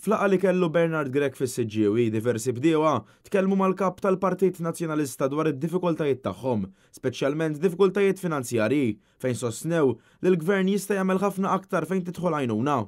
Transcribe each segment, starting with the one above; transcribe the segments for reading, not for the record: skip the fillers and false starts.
F'laqgħa li kellu Bernard Grech fis-Siġġiewi, diversi bdiewa tkellmu mal-Kap tal-Partit Nazzjonalista dwar id-diffikultajiet tagħhom, speċjalment diffikultajiet finanzjarji, fejn sostnew li l-Gvern jista' jagħmel ħafna aktar fejn tidħol għajnuna.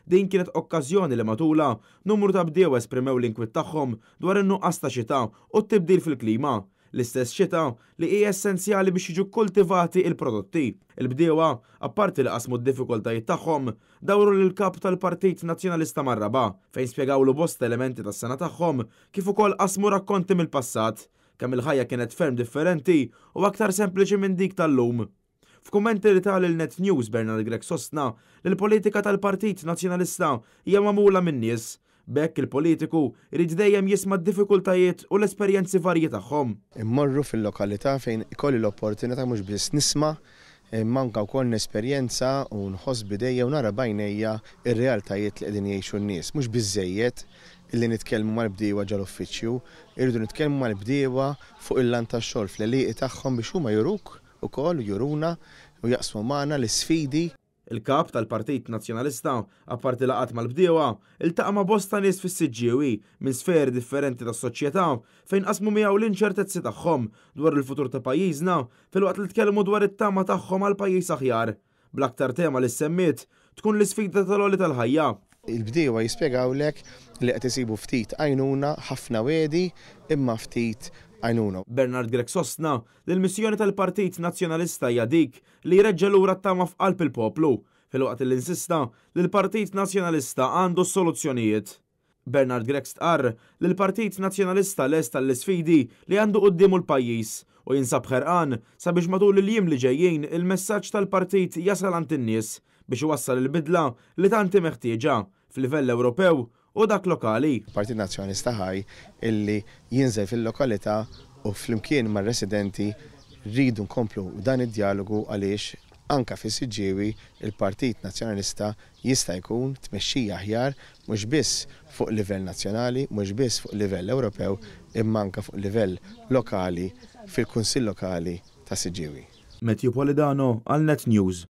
Din kienet okkażjoni li matulha numru ta' bdiewa esprimew l-inkwiet tagħhom dwar in-nuqqas ta' xita u t-tibdil fil-klima, l-istess xita li hi essenzjali biex jiġu kkultivati il-prodotti. Il-bdiewa, apparti li qasmu d-diffikultajiet tagħhom, dawru lill-Kap tal-Partit Nazzjonalista mar-raba', fejn spjegawlu bosta elementi tas-sengħa tagħhom kif ukoll qasmu rakkonti mill-passat, kemm il-ħajja kienet ferm differenti u aktar sempliċi minn dik tal-lum. F'kummenti li ta lil Net News Bernard Grech sostna li l-politika tal-Partit Nazzjonalista hija magħmula min-nies. B'hekk il-politiku jrid dejjem jisma' d-diffikultajiet u l-esperjenzi varji tagħhom. Immorru fil-lokalità fejn ikolli l-opportunità mhux biss nisma' imma anke wkoll nesperjenza u nħoss b'idejja u nara b'għajnejja r-realtajiet li qegħdin jgħixu n-nies. Mhux biżżejjed illi nitkellmu mal-bdiewa ġol-uffiċċju, irridu nitkellmu mal-bdiewa fuq il-lant tax-xogħol, fl-għelieqi tagħhom biex huma juruk ukoll u juruna u jaqsmu magħna l-isfidi. Il-Kap tal-Partit Nazzjonalista, apparti laqgħat mal-bdiewa, iltaqa' ma' bosta nies fis-Siġġiewi minn sferi differenti tas-soċjetà fejn qasmu miegħu l-inċertezzi tagħhom dwar il-futur ta' pajjiżna filwaqt li tkellmu dwar it-tama tagħhom għal pajjiż aħjar, bl-aktar tema li ssemmiet tkun l-isfida tal-għoli tal-ħajja. Il-bdiewa jispjegawlek li qed isibu ftit għajnuna, ħafna wegħdi imma ftit għajnuna. Bernard Grech sostna li l-missjoni tal-Partit Nazzjonalista hija dik li jreġġa' lura t-tama f'qalb il-poplu, filwaqt li insista li l-Partit Nazzjonalista għandu s-soluzzjonijiet. Bernard Grech stqarr li l-Partit Nazzjonalista lest għall-isfidi li għandu quddiemu l-pajjiż u jinsab ħerqan sabiex matul il-jiem li ġejjin il-messaġġ tal-partit jasal għand in-nies biex iwassal il-bidla li tant hi meħtieġa f'livell Ewropew u dak lokali. Partit Nazzjonalista ħaj illi jinżel fil-lokalità u flimkien mar-residenti rridu nkomplu dan id-djalogu għaliex anke fis-Siġġiewi il-Partit Nazzjonalista jista' jkun tmexxija aħjar mhux biss fuq livell nazzjonali, mhux biss fuq livell Ewropew imma anke fuq livell lokali fil-Kunsill Lokali ta' Siġġiewi. Matthew Polidano għal Net News.